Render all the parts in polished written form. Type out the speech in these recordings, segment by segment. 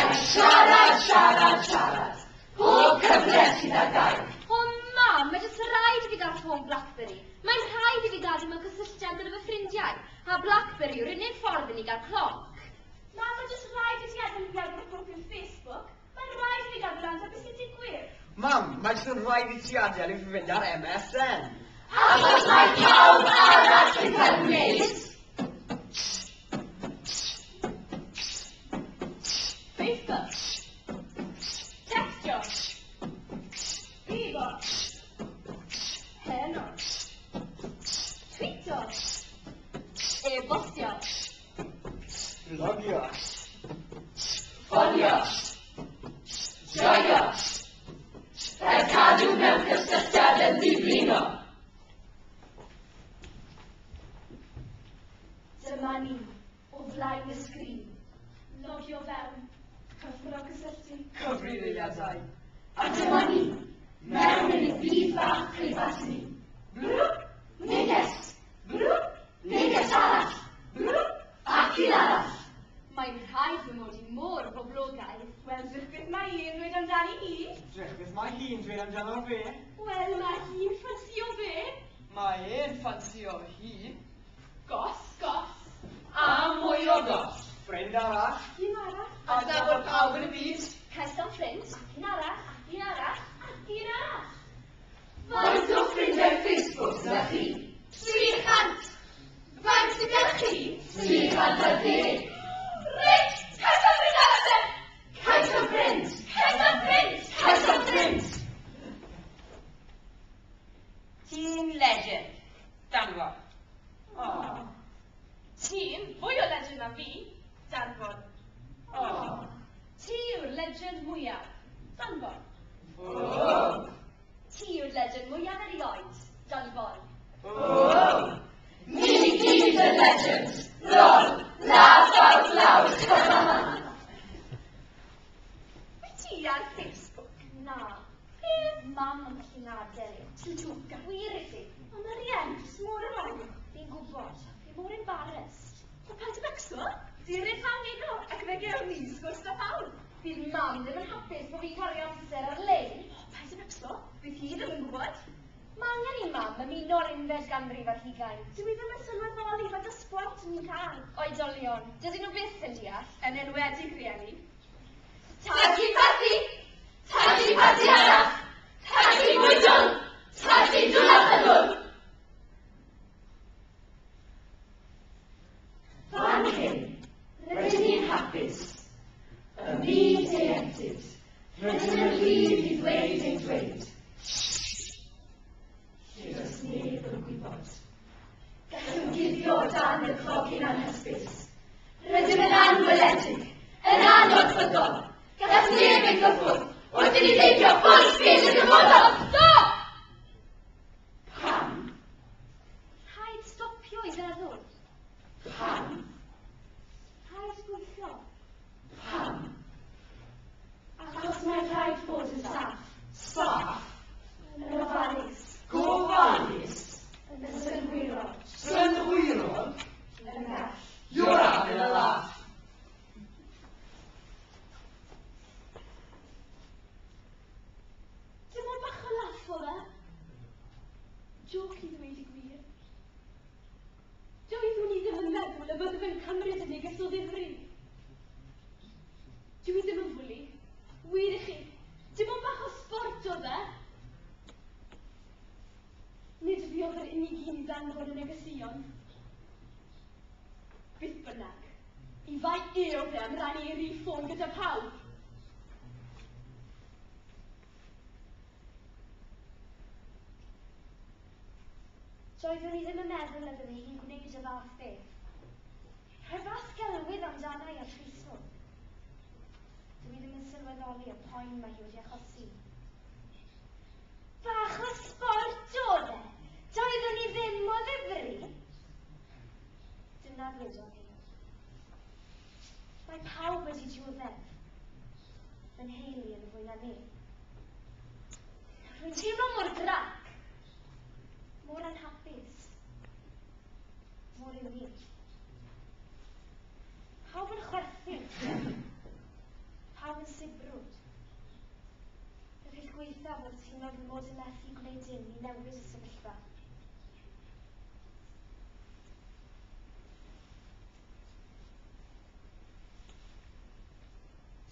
rhaid siarad, siarad, siarad. Pob cyfle sydd ar gael. O mam, mae jyst rhaid i fi gael ffôn Blackberry. Mae'n rhaid i fi gadw mewn cysylltiad gyda fy ffrindiau, a Blackberry yw'r unig ffordd i ni gael clonc. Mam, mae jyst rhaid i ti adael i fi agor proffil Facebook. Mae'n rhaid i fi gadw lan 'da beth sy'n digwydd. Mam, mae jyst yn rhaid i ti adael i fi fynd ar MSN. Achos mae pawb arall yn cael gwneud. Facebook. Tecstio. Bebo. Heno. Tweeto. E-bostio. Blogio. Ffonio. Joio. Rhaid cadw mewn cysylltiad yn ddiflino. Dyma ni, o flaen y sgrin. Logio fewn, cyffro cysylltu. Cyfrifiadau. A dyma ni, mewn yn ein byd bach preifat ni. Blwp, neges, blwp, neges arall, blwp, ac un arall. Mae'n rhaid fy mod i mor boblogaidd. Wel, drych beth mae hi'n dweud amdani hi. Drych beth mae hi'n dweud amdano fe. Wel, mae hi'n ffansio fe. Mae e'n ffansio hi. Gos, gos. A mwy o gos. Ffrind arall. Un arall. Adnabod pawb yn y byd. Cais am ffrind, un arall, un arall, ac un arall. Faint o ffrindiau Facebook sydd â chi? 300. Faint sydd gyda chi? 310. Reit, cais am ffrind arall te. Cais am ffrind. Cais am ffrind. Cais am ffrind. Ti'n legend. Danfon. Oh. Ti'n fwy o legend na fi. Danfon. Oh. Ti yw'r legend mwyaf. Danfon. Oh. Ti yw'r legend mwyaf erioed. Danfon. Oh. Ni i gyd yn legends. Lol. Laugh out loud. Wyt ti ar Facebook? Na. Mam yn gallu ngadael i. Ti'n jocan. Wir i ti. Ond mae rhieni jyst mor annoying. Fi'n gwybod. Fi mor embarrassed. Wel, paid â becso. Di'r pawb heno, ac fe gewn ni sgwrs 'da pawb. Bydd mam ddim yn hapus bod fi'n cario amser ar-lein. O, paid â becso. Bydd hi ddim yn gwybod. Mae angen i mam ymuno â'r unfed ganrif ar hugain. Dw i ddim yn sylweddoli faint o sbort ni'n cael. Oedolion, dydyn nhw byth yn deall. Yn enwedig rhieni. Tati pati. Tati pati arall. Tati mwydol. Tati dwlach yn ôl. Fan hyn, rydyn ni'n hapus. Y byd ieuenctid. Rydym yn rhydd i ddweud ein dweud. Lle does neb yn gwybod. Gallwn guddio o dan y clogyn anhysbys. Rydym yn anweledig, yn anorchfygol. Gall neb ein cyffwrdd wrth i ni deithio full speed y dyfodol. Stop! Pam? Rhaid stopio i feddwl. Pam? Rhaid gweithio. Pam? Achos mae rhaid bod yn saff. Saff. Yn ofalus. Gofalus. Yn synhwyrol. Synhwyrol. Yn gall. You're having a laugh. Dim ond bach o laff oedd e. Joke i ddweud y gwir. Doeddwn i ddim yn meddwl y bydde fe'n cymryd y neges o ddifri. Dw i ddim yn fwli. Wir i chi. Dim ond bach o sbort oedd e. Nid fi oedd yr unig un i ddanfon y negeseuon. Beth bynnag, i fai e oedd e am rannu ei rif ffôn gyda pawb. Doeddwn i ddim yn meddwl y bydde hi'n gwneud y fath beth. Rhaid fath gelwydd amdana i ar Facebook. Dw i ddim yn sylweddoli y poen mae hi wedi achosi. Bach o sbort oedd e. Doeddwn i ddim o ddifri. Dyna ddwedodd hi. Mae pawb wedi dioddef. Fy nheulu yn fwy na neb. Rwy'n teimlo mor grac. Mor anhapus. Mor unig. Pawb yn chwerthin. Pawb yn sibrwd. Y peth gwaethaf oedd teimlo fy mod yn methu gwneud dim i newid y sefyllfa.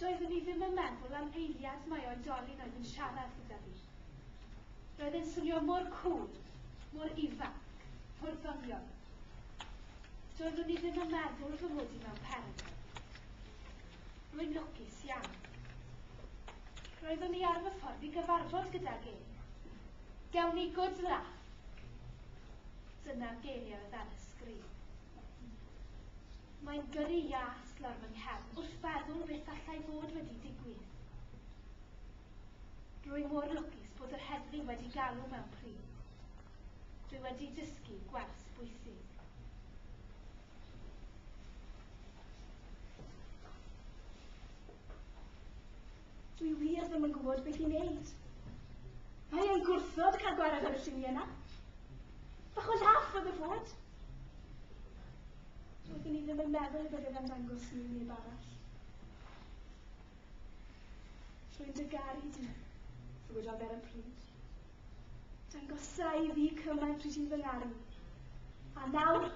Doeddwn i ddim yn meddwl am eiliad mai oedolyn oedd yn siarad gyda fi. Roedd e'n swnio mor cŵl, mor ifanc, mor ddoniol. Doeddwn i ddim yn meddwl fy mod i mewn perygl. Rwy'n lwcus iawn. Roeddwn i ar fy ffordd i gyfarfod gydag e. Gawn ni good laugh. Dyna'r geiriau oedd ar y sgrin. Mae'n gyrru ias lawr fy nghefn wrth feddwl beth allai fod wedi digwydd. Rwy mor lwcus bod yr heddlu wedi galw mewn pryd. Dwi wedi dysgu gwers bwysig. Dwi wir ddim yn gwybod beth i wneud. Mae e'n gwrthod cael gwared ar y lliwiau yna. Bach o laff oedd y fod. Doeddwn i ddim yn meddwl bydde fe'n dangos nhw i neb arall. Rwy'n dy garu di, ddywedodd ar y pryd. Dangosa i fi cymaint rwyt ti'n fy ngaru. A nawr,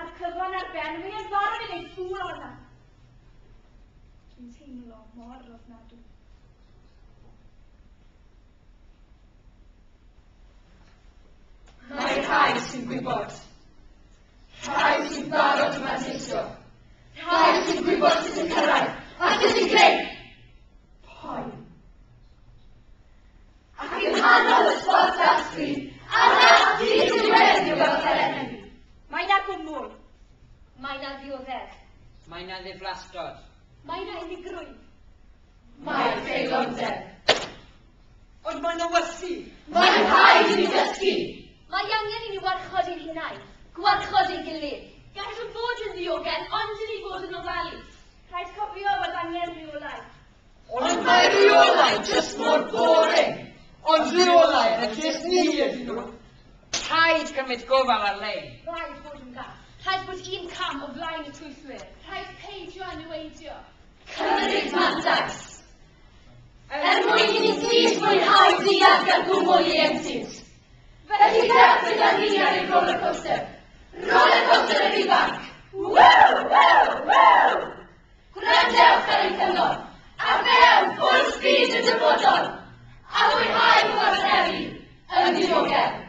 a'r cyfan ar ben, wi yn barod i wneud ffŵl ohono. Dwi'n teimlo mor ofnadwy. Mae rhai sy'n gwybod. Rhai sy'n barod i manteisio. Rhai sy'n gwybod sut yn cyrraedd a sut yn creu poen. Ac yng nghanol y sbort a'r sgrin, a'r rap hyd yn diwedd i'w weld ar enw. Mae 'na gwmwl. Mae 'na ddioddef. Mae 'na ddiflastod. Mae 'na unigrwydd. Mae creulondeb. Ond mae'n awysu. Mae'n rhaid i ni dysgu. Mae angen i ni warchod ein hunain, gwarchod ein gilydd. Gallwn fod yn ddiogel, ond i ni fod yn ofalus. Rhaid cofio bod angen rheolau. Ond mae rheolau jyst mor boring. Ond rheolau yn y lles ni ydyn nhw. Rhaid cymryd gofal ar-lein. Rhaid bod yn gall. Rhaid bod un cam o flaen y twyllwyr. Rhaid peidio â niweidio. Cymryd mantais. Er mwyn i ni gyd fwynhau dianc ar gwmwl ieuenctid. Felly dewch gyda ni ar ein roller coaster. Roller coaster yr ifanc. Woo, woo, woo! Gwrandewch ar ein cyngor. A fewn full speed y dyfodol. A mwynhau chwarteri yn ddiogel.